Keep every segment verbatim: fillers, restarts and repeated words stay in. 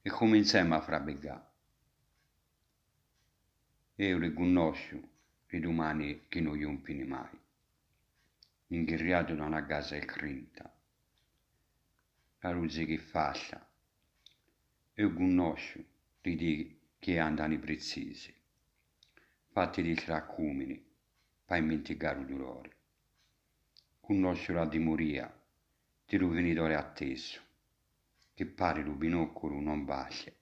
e cuminzemu a frabegà. Eu li cunnosciu li dumani chi no ghjumpini mai, inghirriadu da una gasa e crinta, la lusi chi fascia. Eu cunnosciu li dì chi andani prizisi, fatti di tracumini, pa immintigà lu dulori. Cunnosciu la dimuria di lu finidori attesu, chi pari lu binoculu non bascia.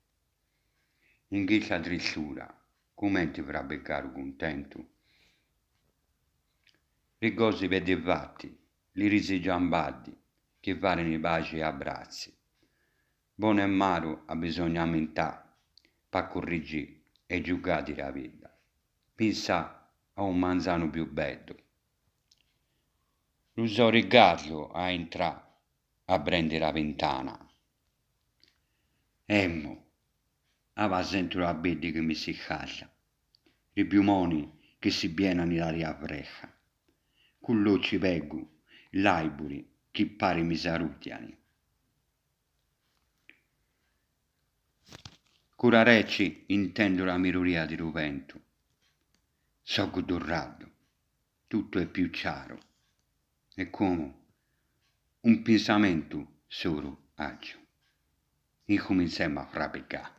In chista tristura, cumenti frabegà lu cuntentu? Li gosi beddi fatti, li risi giambaddi, chi falini paci e abbrazzi. Bonu e malu abisogna amintà, pa currigi e giugà di la vida. Pinsa a un manzanu più beddu. Lu so rigalu a intrà, aprendi la vintana. Emu, ava sentu la beddi chi mi si caja, li piumoni chi si bienani da lia freca, cun l'oci vegu l'aiburi chi pari mi saludiani. Cun la reci intendu la miluria di lu ventu. Sogu durradu, tuttu è più ciaru, e cumu un pinsamentu solu agiu. Incuminzemu a frabegà.